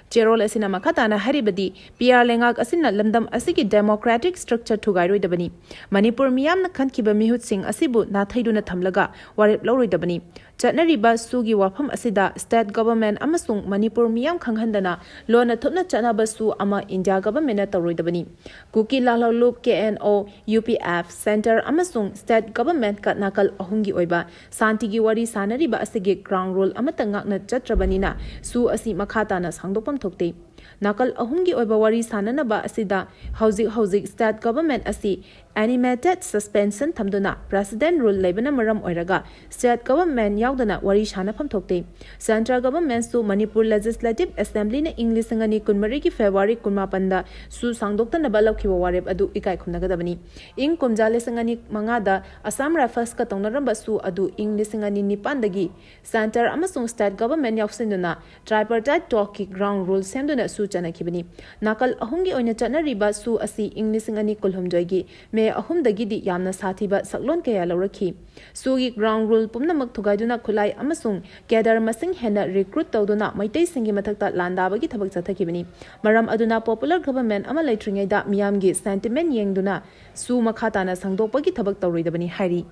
ꯆꯦꯔꯣꯜ ꯑꯁꯤꯅ ꯃꯈꯥ ꯇꯥꯅ ꯍꯥꯏꯔꯤꯕꯗꯤ, P R ꯂꯩꯉꯥꯛ ꯑꯁꯤꯅ ꯂꯝꯗꯝ ꯑꯁꯤꯒꯤ democratic structure ꯊꯨꯒꯥꯏꯔꯣꯏꯗꯕꯅꯤ꯫ ꯃꯅꯤꯄꯨꯔ ꯃꯤꯌꯥꯝꯅ ꯈꯟꯈꯤꯕ ꯃꯤꯍꯨꯠꯁꯤꯡ ꯑꯁꯤꯕꯨ ꯅꯥꯊꯩꯗꯨꯅ ꯊꯝꯂꯒ ꯋꯥꯔꯦꯞ ꯂꯧꯔꯣꯏꯗꯕꯅꯤ꯫ ꯆꯠꯅꯔꯤꯕ ꯁꯨꯒꯤ ꯋꯥꯐꯝ ꯑꯁꯤꯗ state government ꯑꯃꯁꯨꯡ ꯃꯅꯤꯄꯨꯔ ꯃꯤꯌꯥꯝ ꯈꯪꯍꯟꯗꯅ ꯂꯣꯟꯅ ꯊꯨꯞꯅ ꯆꯠꯅꯕ ꯁꯨ ꯑꯃ India governmentꯅ ꯇꯧꯔꯣꯏꯗꯕꯅꯤ꯫ ꯀꯨꯀꯤ ꯂꯥꯜꯍꯧꯂꯨꯞ, K N O, U P F, centre ꯑꯃꯁꯨꯡ state governmentꯀ ꯅꯥꯀꯜ ꯑꯍꯨꯝꯒꯤ ꯑꯣꯏꯕ ꯁꯥꯟꯇꯤꯒꯤ ꯋꯥꯔꯤ ꯁꯥꯅꯔꯤꯕ ꯑꯁꯤꯒꯤ ground rule ꯑꯃꯠꯇ ꯉꯥꯛꯅ ꯆꯠꯇ꯭ꯔꯕꯅꯤꯅ ꯁꯨ ꯑꯁꯤ ꯃꯈꯥ ꯇꯥꯅ ꯁꯥꯡꯗꯣꯛꯐꯝ ꯊꯣꯛꯇꯦ꯫ ꯅꯥꯀꯜ ꯑꯍꯨꯝꯒꯤ ꯑꯣꯏꯕ ꯋꯥꯔꯤ ꯁꯥꯅꯅꯕ ꯑꯁꯤꯗ ꯍꯧꯖꯤꯛ ꯍꯧꯖꯤꯛ state government ꯑꯁꯤ animated suspension ꯊꯝꯗꯨꯅ precedent rule ꯂꯩꯕꯅ ꯃꯔꯝ ꯑꯣꯏꯔꯒ state government ꯌꯥꯎꯗꯅ ꯋꯥꯔꯤ ꯁꯥꯅꯐꯝ ꯊꯣꯛꯇꯦ꯫ Central governmentꯁꯨ ꯃꯅꯤꯄꯨꯔ Legislative Assemblyꯅ ꯏꯪ ꯂꯤꯁꯤꯡ ꯑꯅꯤ ꯀꯨꯟꯃꯔꯤꯒꯤ February ꯀꯨꯟꯃꯥꯄꯟꯗ ꯁꯨ ꯁꯥꯡꯗꯣꯛꯇꯅꯕ ꯂꯧꯈꯤꯕ ꯋꯥꯔꯦꯞ ꯑꯗꯨ ꯏꯀꯥꯏ ꯈꯨꯝꯅꯒꯗꯕꯅꯤ꯫ ꯏꯪ ꯀꯨꯝꯖꯥ ꯂꯤꯁꯤꯡ ꯑꯅꯤ ꯃꯉꯥꯗ Assam Riflesꯀ ꯇꯧꯅꯔꯝꯕ ꯁꯨ ꯑꯗꯨ ꯏꯪ ꯂꯤꯁꯤꯡ ꯑꯅꯤ ꯅꯤꯄꯥꯟꯗꯒꯤ centre ꯑꯃꯁꯨꯡ state government ꯌꯥꯎꯁꯤꯟꯗꯨꯅ tripartite talkꯀꯤ ground rule ꯁꯦꯝꯗꯨꯅ ꯁꯨ ꯆꯠꯅꯈꯤꯕꯅꯤ꯫ ꯅꯥꯀꯜ ꯑꯍꯨꯝꯒꯤ ꯑꯣꯏꯅ ꯆꯠꯅꯔꯤꯕ ꯁꯨ ꯑꯁꯤ ꯏꯪ ꯂꯤꯁꯤꯡ ꯑꯅꯤ ꯀꯨꯟꯍꯨꯝꯗꯣꯏꯒꯤ May ꯑꯍꯨꯝꯗꯒꯤꯗꯤ ꯌꯥꯝꯅ ꯁꯥꯊꯤꯕ ꯁꯛꯂꯣꯟ ꯀꯌꯥ ꯂꯧꯔꯛꯈꯤ꯫ ꯁꯨꯒꯤ ground rule ꯄꯨꯝꯅꯃꯛ ꯊꯨꯒꯥꯏꯗꯨꯅ ꯈꯨꯠꯂꯥꯏ ꯑꯃꯁꯨꯡ cadre ꯃꯁꯤꯡ ꯍꯦꯟꯅ recruit ꯇꯧꯗꯨꯅ ꯃꯩꯇꯩꯁꯤꯡꯒꯤ ꯃꯊꯛꯇ ꯂꯥꯟꯗꯥꯕꯒꯤ ꯊꯕꯛ ꯆꯠꯊꯈꯤꯕꯅꯤ꯫ ꯃꯔꯝ ꯑꯗꯨꯅ popular government ꯑꯃ ꯂꯩꯇ꯭ꯔꯤꯉꯩꯗ ꯃꯤꯌꯥꯝꯒꯤ sentiment ꯌꯦꯡꯗꯨꯅ ꯁꯨ ꯃꯈꯥ ꯇꯥꯅ ꯁꯪꯗꯣꯛꯄꯒꯤ ꯊꯕꯛ ꯇꯧꯔꯣꯏꯗꯕꯅꯤ ꯍꯥꯏꯔꯤ꯫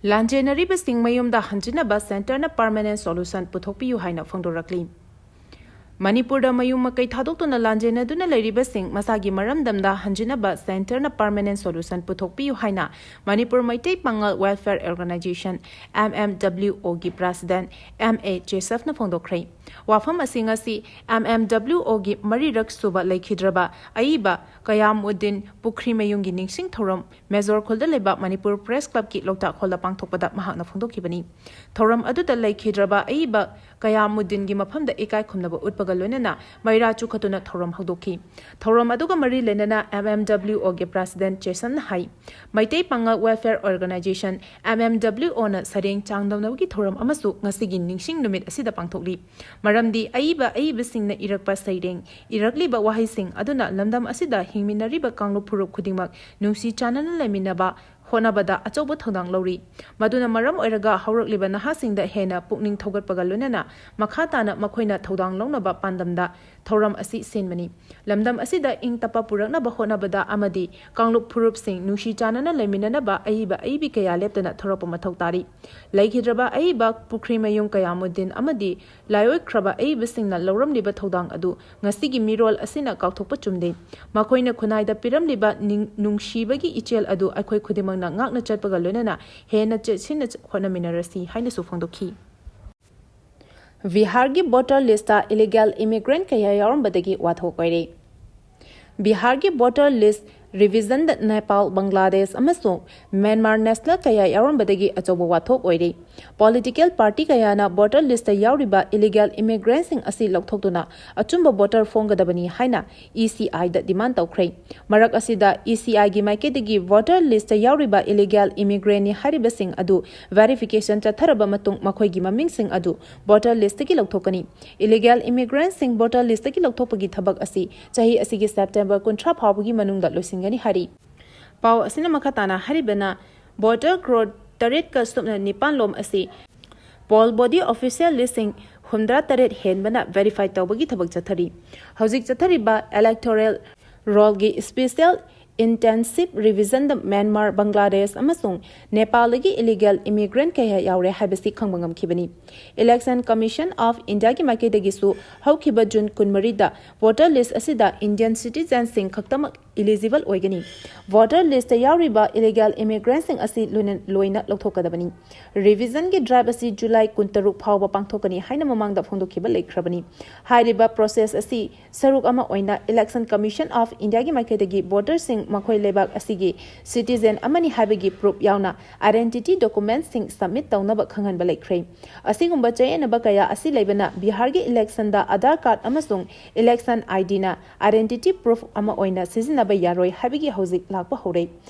ꯂꯥꯟꯖꯦꯟꯅꯔꯤꯕꯁꯤꯡ ꯃꯌꯨꯝꯗ ꯍꯟꯖꯤꯟꯅꯕ centreꯅ permanent solution ꯄꯨꯊꯣꯛꯄꯤꯌꯨ ꯍꯥꯏꯅ ꯐꯣꯡꯗꯣꯔꯛꯂꯤ꯫ ꯃꯅꯤꯄꯨꯔꯗ ꯃꯌꯨꯝ ꯃꯀꯩ ꯊꯥꯗꯣꯛꯇꯨꯅ ꯂꯥꯟꯖꯦꯟꯅꯗꯨꯅ ꯂꯩꯔꯤꯕꯁꯤꯡ ꯃꯁꯥꯒꯤ ꯃꯔꯝꯗꯝꯗ ꯍꯟꯖꯤꯟꯅꯕ ꯁꯦꯟꯇꯔꯅ ꯄꯔꯃꯅꯦꯟ ꯁꯣꯂꯨꯁꯟ ꯄꯨꯊꯣꯛꯄꯤꯌꯨ ꯍꯥꯏꯅ Manipur Meitei Pangal welfare organization, M M W ꯑꯣꯒꯤ ꯄ꯭ꯔꯦꯁꯤꯗꯦꯟꯠ ꯑꯦꯝ ꯑꯦ ꯖꯦꯁꯐꯅ ꯐꯣꯡꯗꯣꯛꯈ꯭ꯔꯦ꯫ ꯋꯥꯐꯝ ꯑꯁꯤ ꯉꯁꯤ ꯑꯦꯝ ꯑꯦꯝ ꯗꯕ꯭ꯂꯤꯎ ꯑꯣꯒꯤ ꯃꯔꯤꯔꯛ ꯁꯨꯕ ꯂꯩꯈꯤꯗ꯭ꯔꯕ ꯑꯏꯕ ꯀꯌꯥꯃꯨꯗꯗꯤꯟ ꯄꯨꯈ꯭ꯔꯤꯃꯌꯨꯝꯒꯤ ꯅꯤꯡꯁꯤꯡ ꯊꯧꯔꯝ ꯃꯦꯖꯣꯔ ꯈꯨꯜꯗ ꯂꯩꯕ ꯃꯅꯤꯄꯨꯔ ꯄ꯭ꯔꯦꯁ ꯀ꯭ꯂꯕꯀꯤ ꯂꯣꯛꯇꯥꯛ ꯍꯣꯜꯗ ꯄꯥꯡꯊꯣꯛꯄꯗ ꯃꯍꯥꯛꯅ ꯐꯣꯡꯗꯣꯛꯈꯤꯕꯅꯤ꯫ ꯊꯧꯔꯝ ꯑꯗꯨꯗ ꯂꯩꯈꯤꯗ꯭ꯔꯕ ꯑꯏꯕ ꯀꯌꯥꯃꯨꯗꯗꯤꯟꯒꯤ ꯃꯐꯝꯗ ꯏꯀꯥꯏ ꯈꯨꯝꯅꯕ ꯎꯠꯄꯒ ꯂꯣꯏꯅꯅ ꯃꯩꯔꯥ ꯆꯨꯈꯠꯇꯨꯅ ꯊꯧꯔꯝ ꯍꯧꯗꯣꯛꯈꯤ꯫ ꯊꯧꯔꯝ ꯑꯗꯨꯒ ꯃꯔꯤ ꯂꯩꯅꯅ ꯑꯦꯝ ꯑꯦꯝ ꯗꯕ꯭ꯂꯤꯎ ꯑꯣꯒꯤ ꯄ꯭ꯔꯦꯁꯤꯗꯦꯟꯠ ꯖꯦꯁꯟꯅ ꯍꯥꯏ, Meitei Pangal welfare organization, M M W ꯑꯣꯅ ꯁꯩꯔꯦꯡ ꯆꯥꯡꯗꯝꯅꯕꯒꯤ ꯊꯧꯔꯝ ꯑꯃꯁꯨ ꯉꯁꯤꯒꯤ ꯅꯤꯡꯁꯤꯡ ꯅꯨꯃꯤꯠ ꯑꯁꯤꯗ ꯄꯥꯡꯊꯣꯛꯂꯤ꯫ ꯃꯔꯝꯗꯤ ꯑꯏꯕ ꯑꯏꯕꯁꯤꯡꯅ ꯏꯔꯛꯄ ꯁꯩꯔꯦꯡ, ꯏꯔꯛꯂꯤꯕ ꯋꯥꯍꯩꯁꯤꯡ ꯑꯗꯨꯅ ꯂꯝꯗꯝ ꯑꯁꯤꯗ ꯍꯤꯡꯃꯤꯟꯅꯔꯤꯕ ꯀꯥꯡꯂꯨꯞ ꯐꯨꯔꯨꯞ ꯈꯨꯗꯤꯡꯃꯛ ꯅꯨꯡꯁꯤ ꯆꯥꯟꯅꯅ ꯂꯩꯃꯤꯟꯅꯕ ꯍꯣꯠꯅꯕꯗ ꯑꯆꯧꯕ ꯊꯧꯗꯥꯡ ꯂꯧꯔꯤ꯫ ꯃꯗꯨꯅ ꯃꯔꯝ ꯑꯣꯏꯔꯒ ꯍꯧꯔꯛꯂꯤꯕ ꯅꯍꯥꯁꯤꯡꯗ ꯍꯦꯟꯅ ꯄꯨꯛꯅꯤꯡ ꯊꯧꯒꯠꯄꯒ ꯂꯣꯏꯅꯅ ꯃꯈꯥ ꯇꯥꯅ ꯃꯈꯣꯏꯅ ꯊꯧꯗꯥꯡ ꯂꯧꯅꯕ ꯄꯥꯟꯗꯝꯗ ꯊꯧꯔꯝ ꯑꯁꯤ ꯁꯤꯟꯕꯅꯤ꯫ ꯂꯝꯗꯝ ꯑꯁꯤꯗ ꯏꯪ ꯇꯞꯄ ꯄꯨꯔꯛꯅꯕ ꯍꯣꯠꯅꯕꯗ ꯑꯃꯗꯤ ꯀꯥꯡꯂꯨꯞ ꯐꯨꯔꯨꯞꯁꯤꯡ ꯅꯨꯡꯁꯤ ꯆꯥꯟꯅꯅ ꯂꯩꯃꯤꯟꯅꯅꯕ ꯑꯏꯕ ꯑꯏꯕꯤ ꯀꯌꯥ ꯂꯦꯞꯇꯅ ꯊꯣꯔꯛꯄ ꯃꯊꯧ ꯇꯥꯔꯤ꯫ ꯂꯩꯈꯤꯗ꯭ꯔꯕ ꯑꯏꯕ ꯄꯨꯈ꯭ꯔꯤꯃꯌꯨꯝ ꯀꯌꯥꯃꯨꯗꯗꯤꯟ ꯑꯃꯗꯤ ꯂꯥꯏꯑꯣꯏꯈ꯭ꯔꯕ ꯑꯏꯕꯁꯤꯡꯅ ꯂꯧꯔꯝꯂꯤꯕ ꯊꯧꯗꯥꯡ ꯑꯗꯨ ꯉꯁꯤꯒꯤ ꯃꯤꯔꯣꯜ ꯑꯁꯤꯅ ꯀꯥꯎꯊꯣꯛꯄ ꯆꯨꯝꯗꯦ꯫ ꯃꯈꯣꯏꯅ ꯈꯨꯟꯅꯥꯏꯗ ꯄꯤꯔꯝꯂꯤꯕ ꯅꯤꯡ-, ꯅꯨꯡꯁꯤꯕꯒꯤ ꯏꯆꯦꯜ ꯑꯗꯨ ꯑꯩꯈꯣꯏ ꯈꯨꯗꯤꯡꯃꯛꯅ ꯉꯥꯛꯅ ꯆꯠꯄꯒ ꯂꯣꯏꯅꯅ ꯍꯦꯟꯅ ꯆꯦꯠꯁꯤꯟꯅ ꯍꯣꯠꯅꯃꯤꯟꯅꯔꯁꯤ ꯍꯥꯏꯅꯁꯨ ꯐꯣꯡꯗꯣꯛꯈꯤ꯫ ꯕꯤꯍꯥꯔꯒꯤ ꯚꯣꯇꯔ ꯂꯤꯁꯇ ꯏꯂꯤꯒꯦꯜ ꯏꯃꯤꯒ꯭ꯔꯦꯟꯠ ꯀꯌꯥ ꯌꯥꯎꯔꯝꯕꯗꯒꯤ ꯋꯥꯊꯣꯛ ꯑꯣꯏꯔꯦ꯫ ꯕꯤꯍꯥꯔꯒꯤ ꯚꯣꯇꯔ ꯂꯤꯁ ꯔꯤꯚꯤꯖꯟꯗ ꯅꯦꯄꯥꯜ, ꯕꯪꯒ꯭ꯂꯥꯗꯦꯁ ꯑꯃꯁꯨꯡ ꯃ꯭ꯌꯥꯟꯃꯥꯔ ꯅꯦꯁꯅꯦꯜ ꯀꯌꯥ ꯌꯥꯎꯔꯝꯕꯗꯒꯤ ꯑꯆꯧꯕ ꯋꯥꯊꯣꯛ ꯑꯣꯏꯔꯦ꯫ ꯄꯣꯂꯤꯇꯤꯀꯦꯜ ꯄꯥꯔꯇꯤ ꯀꯌꯥꯅ ꯚꯣꯇꯔ ꯂꯤꯁꯇ ꯌꯥꯎꯔꯤꯕ ꯏꯂꯤꯒꯦꯜ ꯏꯃꯤꯒ꯭ꯔꯦꯟꯠꯁꯤꯡ ꯑꯁꯤ ꯂꯧꯊꯣꯛꯇꯨꯅ ꯑꯆꯨꯝꯕ ꯚꯣꯇꯔ ꯐꯣꯡꯒꯗꯕꯅꯤ ꯍꯥꯏꯅ ꯏ ꯁꯤ ꯑꯥꯏꯗ ꯗꯤꯃꯥꯟ ꯇꯧꯈ꯭ꯔꯦ꯫ ꯃꯔꯛ ꯑꯁꯤꯗ ꯏ ꯁꯤ ꯑꯥꯏꯒꯤ ꯃꯥꯏꯀꯩꯗꯒꯤ ꯚꯣꯇꯔ ꯂꯤꯁꯇ ꯌꯥꯎꯔꯤꯕ ꯏꯂꯤꯒꯦꯜ ꯏꯃꯤꯒ꯭ꯔꯦꯟꯠꯅꯤ ꯍꯥꯏꯔꯤꯕꯁꯤꯡ ꯑꯗꯨ ꯚꯦꯔꯤꯐꯤꯀꯦꯁꯟ ꯆꯠꯊꯔꯕ ꯃꯇꯨꯡ ꯃꯈꯣꯏꯒꯤ ꯃꯃꯤꯡꯁꯤꯡ ꯑꯗꯨ ꯚꯣꯇꯔ ꯂꯤꯁꯇꯒꯤ ꯂꯧꯊꯣꯛꯀꯅꯤ꯫ ꯏꯂꯤꯒꯦꯜ ꯏꯃꯤꯒ꯭ꯔꯦꯟꯠꯁꯤꯡ ꯚꯣꯇꯔ ꯂꯤꯁꯇꯒꯤ ꯂꯧꯊꯣꯛꯄꯒꯤ ꯊꯕꯛ ꯑꯁꯤ ꯆꯍꯤ ꯑꯁꯤꯒꯤ ꯁꯦꯞꯇꯦꯝꯕꯔ ꯀꯨꯟꯊ꯭ꯔꯥ ꯐꯥꯎꯕꯒꯤ ꯃꯅꯨꯡꯗ ꯂꯣꯏꯁꯤꯟꯒꯅꯤ ꯍꯥꯏꯔꯤ꯫ ꯄꯥꯎ ꯑꯁꯤꯅ ꯃꯈꯥ ꯇꯥꯅ ꯍꯥꯏꯔꯤꯕꯅ, ꯚꯣꯇꯔ ꯀ꯭ꯔꯣꯔ ꯇꯔꯦꯠꯀ ꯁꯨꯞꯅ ꯅꯤꯄꯥꯟ ꯂꯣꯝ ꯑꯁꯤ ꯄꯣꯜ ꯕꯣꯗꯤ ꯑꯣꯐꯤꯁꯤꯌꯦꯜ ꯂꯤꯁꯤꯡ ꯍꯨꯝꯗ꯭ꯔꯥ ꯇꯔꯦꯠ ꯍꯦꯟꯕꯅ ꯚꯦꯔꯤꯐꯥꯏ ꯇꯧꯕꯒꯤ ꯊꯕꯛ ꯆꯠꯊꯔꯤ꯫ ꯍꯧꯖꯤꯛ ꯆꯠꯊꯔꯤꯕ ꯏꯂꯦꯛꯇꯣꯔꯦꯜ ꯔꯣꯜꯒꯤ ꯏꯁꯄꯤꯁꯤꯌꯦꯜ Intensive revision ꯗ ꯃ꯭ꯌꯥꯟꯃꯥꯔ, ꯕꯪꯒ꯭ꯂꯥꯗꯦꯁ ꯑꯃꯁꯨꯡ ꯅꯦꯄꯥꯜꯗꯒꯤ ꯏꯂꯤꯒꯦꯜ ꯏꯃꯤꯒ꯭ꯔꯦꯟꯠ ꯀꯌꯥ ꯌꯥꯎꯔꯦ ꯍꯥꯏꯕꯁꯤ ꯈꯪꯕ ꯉꯝꯈꯤꯕꯅꯤ꯫ Election Commission of India ꯒꯤ ꯃꯥꯏꯀꯩꯗꯒꯤꯁꯨ ꯍꯧꯈꯤꯕ ꯖꯨꯟ ꯀꯨꯟꯃꯔꯤꯗ voter list ꯑꯁꯤꯗ Indian citizenꯁꯤꯡ ꯈꯛꯇꯃꯛ eligible ꯑꯣꯏꯒꯅꯤ꯫ Voter list ꯇ ꯌꯥꯎꯔꯤꯕ illegal immigrantꯁꯤꯡ ꯑꯁꯤ ꯂꯣꯏꯅ, ꯂꯣꯏꯅ ꯂꯧꯊꯣꯛꯀꯗꯕꯅꯤ꯫ Revision ꯒꯤ drive ꯑꯁꯤ ꯖꯨꯂꯥꯏ ꯀꯨꯟꯇꯔꯨꯛ ꯐꯥꯎꯕ ꯄꯥꯡꯊꯣꯛꯀꯅꯤ ꯍꯥꯏꯅ ꯃꯃꯥꯡꯗ ꯐꯣꯡꯗꯣꯛꯈꯤꯕ ꯂꯩꯈ꯭ꯔꯕꯅꯤ꯫ ꯍꯥꯏꯔꯤꯕ process ꯑꯁꯤ ꯁꯔꯨꯛ ꯑꯃ ꯑꯣꯏꯅ Election Commission of India ꯒꯤ ꯃꯥꯏꯀꯩꯗꯒꯤ voterꯁꯤꯡ ꯃꯈꯣꯏ ꯂꯩꯕꯥꯛ ꯑꯁꯤꯒꯤ citizen ꯑꯃꯅꯤ ꯍꯥꯏꯕꯒꯤ proof ꯌꯥꯎꯅ identity documentsꯁꯤꯡ submit ꯇꯧꯅꯕ ꯈꯪꯍꯟꯕ ꯂꯩꯈ꯭ꯔꯦ꯫ ꯑꯁꯤꯒꯨꯝꯕ ꯆꯌꯦꯠꯅꯕ ꯀꯌꯥ ꯑꯁꯤ ꯂꯩꯕꯅ ꯕꯤꯍꯥꯔꯒꯤ election ꯗ Aadhaar card ꯑꯃꯁꯨꯡ election IDꯅ identity proof ꯑꯃ ꯑꯣꯏꯅ ꯁꯤꯖꯤꯟꯅꯕ ꯌꯥꯔꯣꯏ ꯍꯥꯏꯕꯒꯤ ꯍꯧꯖꯤꯛ ꯂꯥꯛꯄ ꯍꯧꯔꯦ꯫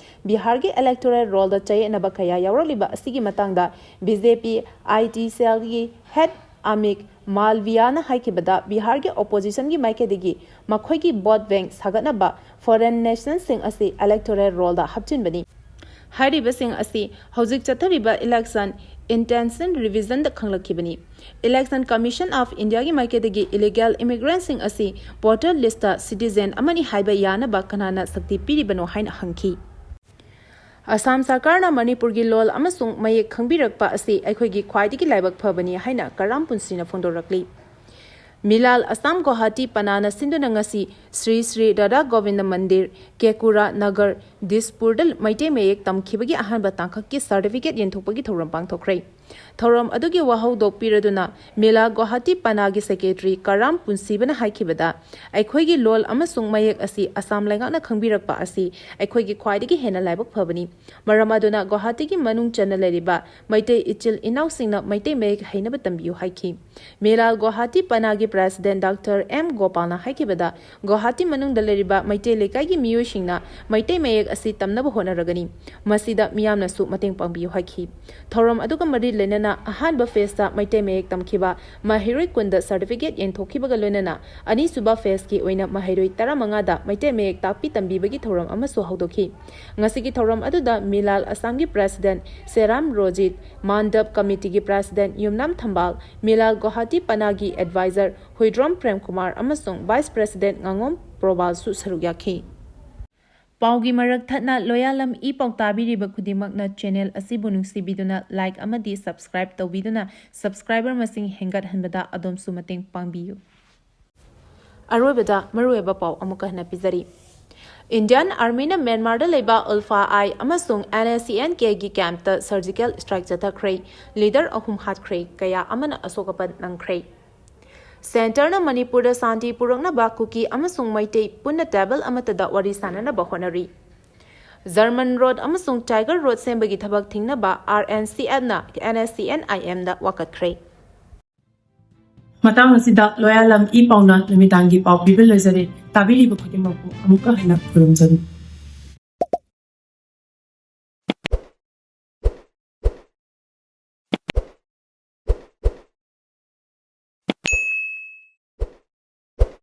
ꯕꯤꯍꯥꯔꯒꯤ electoral rollꯗ ꯆꯌꯦꯠꯅꯕ ꯀꯌꯥ ꯌꯥꯎꯔꯛꯂꯤꯕ ꯑꯁꯤꯒꯤ ꯃꯇꯥꯡꯗ BJP IT cellꯒꯤ head ꯑꯃꯤꯛ ꯃꯥꯜꯚꯤꯌꯥꯅ ꯍꯥꯏꯈꯤꯕꯗ, ꯕꯤꯍꯥꯔꯒꯤ oppositionꯒꯤ ꯃꯥꯏꯀꯩꯗꯒꯤ ꯃꯈꯣꯏꯒꯤ vote bank ꯁꯥꯒꯠꯅꯕ foreign nationalꯁꯤꯡ ꯑꯁꯤ electoral rollꯗ ꯍꯥꯞꯆꯤꯟꯕꯅꯤ꯫ ꯍꯥꯏꯔꯤꯕꯁꯤꯡ ꯑꯁꯤ ꯍꯧꯖꯤꯛ ꯆꯠꯊꯔꯤꯕ election intention revisionꯗ ꯈꯪꯂꯛꯈꯤꯕꯅꯤ꯫ Election Commission of Indiaꯒꯤ ꯃꯥꯏꯀꯩꯗꯒꯤ illegal immigrantꯁꯤꯡ ꯑꯁꯤ voter listꯇ citizen ꯑꯃꯅꯤ ꯍꯥꯏꯕ ꯌꯥꯅꯕ ꯀꯅꯥꯅ ꯁꯛꯇꯤ ꯄꯤꯔꯤꯕꯅꯣ ꯍꯥꯏꯅ ꯍꯪꯈꯤ꯫ ꯑꯁꯥꯝ ꯁꯔꯀꯥꯔꯅ ꯃꯅꯤꯄꯨꯔꯒꯤ ꯂꯣꯜ ꯑꯃꯁꯨꯡ ꯃꯌꯦꯛ ꯈꯪꯕꯤꯔꯛꯄ ꯑꯁꯤ ꯑꯩꯈꯣꯏꯒꯤ ꯈ꯭ꯋꯥꯏꯗꯒꯤ ꯂꯥꯏꯕꯛ ꯐꯕꯅꯤ ꯍꯥꯏꯅ ꯀꯔꯥꯝ ꯄꯨꯟꯁꯤꯅ ꯐꯣꯡꯗꯣꯔꯛꯂꯤ꯫ ꯃꯤꯂꯥꯜ ꯑꯁꯥꯝ ꯒꯨꯋꯥꯍꯥꯇꯤ ꯄꯅꯥꯅ ꯁꯤꯟꯗꯨꯅ ꯉꯁꯤ ꯁ꯭ꯔꯤ ꯁ꯭ꯔꯤ ꯔꯥꯙꯥ ꯒꯣꯕꯤꯟꯗ ꯃꯟꯗꯤꯔ, ꯀꯦꯀꯨꯔꯥ ꯅꯒꯔ, ꯗꯤꯁꯄꯨꯔꯗ ꯃꯩꯇꯩ ꯃꯌꯦꯛ ꯇꯝꯈꯤꯕꯒꯤ ꯑꯍꯥꯟꯕ ꯇꯥꯡꯀꯛꯀꯤ certificate ꯌꯦꯟꯊꯣꯛꯄꯒꯤ ꯊꯧꯔꯝ ꯄꯥꯡꯊꯣꯛꯈ꯭ꯔꯦ꯫ ꯊꯧꯔꯝ ꯑꯗꯨꯒꯤ ꯋꯥꯍꯧꯗꯣꯛ ꯄꯤꯔꯗꯨꯅ ꯃꯤꯂꯥꯜ ꯒꯨꯋꯥꯍꯥꯇꯤ ꯄꯅꯥꯒꯤ secretary ꯀꯔꯥꯝ ꯄꯨꯟꯁꯤꯕꯅ ꯍꯥꯏꯈꯤꯕꯗ, ꯑꯩꯈꯣꯏꯒꯤ ꯂꯣꯜ ꯑꯃꯁꯨꯡ ꯃꯌꯦꯛ ꯑꯁꯤ ꯑꯁꯥꯝ ꯂꯩꯉꯥꯛꯅ ꯈꯪꯕꯤꯔꯛꯄ ꯑꯁꯤ ꯑꯩꯈꯣꯏꯒꯤ ꯈ꯭ꯋꯥꯏꯗꯒꯤ ꯍꯦꯟꯅ ꯂꯥꯏꯕꯛ ꯐꯕꯅꯤ꯫ ꯃꯔꯝ ꯑꯗꯨꯅ ꯒꯨꯋꯥꯍꯥꯇꯤꯒꯤ ꯃꯅꯨꯡ ꯆꯟꯅ ꯂꯩꯔꯤꯕ ꯃꯩꯇꯩ ꯏꯆꯤꯜ ꯏꯅꯥꯎꯁꯤꯡꯅ ꯃꯩꯇꯩ ꯃꯌꯦꯛ ꯍꯩꯅꯕ ꯇꯝꯕꯤꯌꯨ ꯍꯥꯏꯈꯤ꯫ ꯃꯤꯂꯥꯜ ꯒꯨꯋꯥꯍꯥꯇꯤ ꯄꯅꯥꯒꯤ president Doctor ꯑꯦꯝ ꯒꯣꯄꯥꯜꯅ ꯍꯥꯏꯈꯤꯕꯗ, ꯒꯨꯋꯥꯍꯥꯇꯤ ꯃꯅꯨꯡꯗ ꯂꯩꯔꯤꯕ ꯃꯩꯇꯩ ꯂꯩꯀꯥꯏꯒꯤ ꯃꯤꯑꯣꯏꯁꯤꯡꯅ ꯃꯩꯇꯩ ꯃꯌꯦꯛ ꯑꯁꯤ ꯇꯝꯅꯕ ꯍꯣꯠꯅꯔꯒꯅꯤ꯫ ꯃꯁꯤꯗ ꯃꯤꯌꯥꯝꯅꯁꯨ ꯃꯇꯦꯡ ꯄꯥꯡꯕꯤꯌꯨ ꯍꯥꯏꯈꯤ꯫ ꯊꯧꯔꯝ ꯑꯗꯨꯒ ꯃꯔꯤ ꯂꯩꯅꯅ ꯑꯍꯥꯟꯕ phaseꯇ ꯃꯩꯇꯩ ꯃꯌꯦꯛ ꯇꯝꯈꯤꯕ ꯃꯍꯩꯔꯣꯏ ꯀꯨꯟꯗ certificate ꯌꯦꯟꯊꯣꯛꯈꯤꯕꯒ ꯂꯣꯏꯅꯅ ꯑꯅꯤꯁꯨꯕ phaseꯀꯤ ꯑꯣꯏꯅ ꯃꯍꯩꯔꯣꯏ ꯇꯔꯥꯃꯉꯥꯗ ꯃꯩꯇꯩ ꯃꯌꯦꯛ ꯇꯥꯛꯄꯤ ꯇꯝꯕꯤꯕꯒꯤ ꯊꯧꯔꯝ ꯑꯃꯁꯨ ꯍꯧꯗꯣꯛꯈꯤ꯫ ꯉꯁꯤꯒꯤ ꯊꯧꯔꯝ ꯑꯗꯨꯗ ꯃꯤꯂꯥꯜ ꯑꯁꯥꯝꯒꯤ president ꯁꯦꯔꯥꯝ ꯔꯣꯖꯤꯠ, ꯃꯥꯟꯗꯞ committeeꯒꯤ president ꯌꯨꯝꯅꯥꯝ ꯊꯝꯕꯥꯜ, ꯃꯤꯂꯥꯜ ꯒꯨꯋꯥꯍꯥꯇꯤ ꯄꯅꯥꯒꯤ advisor ꯍꯨꯏꯗ꯭ꯔꯣꯝ ꯄ꯭ꯔꯦꯝꯀꯨꯃꯥꯔ ꯑꯃꯁꯨꯡ vice president ꯉꯥꯉꯣꯝ ꯄ꯭ꯔꯣꯕꯥꯜꯁꯨ ꯁꯔꯨꯛ ꯌꯥꯈꯤ꯫ ꯄꯥꯎꯒꯤ ꯃꯔꯛ ꯊꯠꯅ ꯂꯣꯌꯥꯂꯝ ꯏ ꯄꯥꯎ ꯇꯥꯕꯤꯔꯤꯕ ꯈꯨꯗꯤꯡꯃꯛꯅ ꯆꯦꯅꯦꯜ ꯑꯁꯤꯕꯨ ꯅꯨꯡꯁꯤꯕꯤꯗꯨꯅ ꯂꯥꯏꯛ ꯑꯃꯗꯤ ꯁꯕꯁꯀ꯭ꯔꯥꯏꯕ ꯇꯧꯕꯤꯗꯨꯅ ꯁꯕꯁꯀ꯭ꯔꯥꯏꯕꯔ ꯃꯁꯤꯡ ꯍꯦꯟꯒꯠꯍꯟꯕꯗ ꯑꯗꯣꯝꯁꯨ ꯃꯇꯦꯡ ꯄꯥꯡꯕꯤꯌꯨ꯫ ꯑꯔꯣꯏꯕꯗ ꯃꯔꯨꯑꯣꯏꯕ ꯄꯥꯎ ꯑꯃꯨꯛꯀ ꯍꯟꯅ ꯄꯤꯖꯔꯤ꯫ ꯏꯟꯗꯤꯌꯥꯟ ꯑꯥꯔꯃꯤꯅ ꯃ꯭ꯌꯥꯟꯃꯥꯔꯗ ꯂꯩꯕ ꯎꯜꯐꯥ ꯑꯥꯏ ꯑꯃꯁꯨꯡ ꯑꯦꯟ ꯑꯦꯁ ꯁꯤ ꯑꯦꯟ ꯀꯦꯒꯤ ꯀꯦꯝꯞꯇ ꯁꯔꯖꯤꯀꯦꯜ ꯁ꯭ꯇ꯭ꯔꯥꯏꯛ ꯆꯠꯊꯈ꯭ꯔꯦ꯫ ꯂꯤꯗꯔ ꯑꯍꯨꯝ ꯍꯥꯠꯈ꯭ꯔꯦ, ꯀꯌꯥ ꯑꯃꯅ ꯑꯁꯣꯛ ꯑꯄꯟ ꯅꯪꯈ꯭ꯔꯦ꯫ ꯁꯦꯟꯇꯔꯅ ꯃꯅꯤꯄꯨꯔꯗ ꯁꯥꯟꯇꯤ ꯄꯨꯔꯛꯅꯕ ꯀꯨꯀꯤ ꯑꯃꯁꯨꯡ ꯃꯩꯇꯩ ꯄꯨꯟꯅ ꯇꯦꯕꯜ ꯑꯃꯠꯇꯗ ꯋꯥꯔꯤ ꯁꯥꯟꯅꯅꯕ ꯍꯣꯠꯅꯔꯤ꯫ ꯖꯔꯃꯟ ꯔꯣꯗ ꯑꯃꯁꯨꯡ ꯇꯥꯏꯒꯔ ꯔꯣꯗ ꯁꯦꯝꯕꯒꯤ ꯊꯕꯛ ꯊꯤꯡꯅꯕ ꯑꯥꯔ ꯑꯦꯟ ꯁꯤ ꯑꯦꯟꯅ ꯑꯦꯟ ꯑꯦꯁ ꯁꯤ ꯑꯦꯟ ꯑꯥꯏ ꯑꯦꯝꯗ ꯋꯥꯀꯠꯈ꯭ꯔꯦ꯫ ꯃꯇꯥꯡ ꯑꯁꯤꯗ ꯂꯣꯌꯥꯂꯝ ꯏ ꯄꯥꯎꯅ ꯅꯨꯃꯤꯗꯥꯡꯒꯤ ꯄꯥꯎ ꯄꯤꯕ ꯂꯣꯏꯖꯔꯦ꯫ ꯇꯥꯕꯤꯔꯤꯕ ꯈꯨꯗꯤꯡꯃꯛꯄꯨ ꯑꯃꯨꯛꯀ ꯍꯟꯅ ꯈꯨꯔꯨꯝꯖꯔꯤ꯫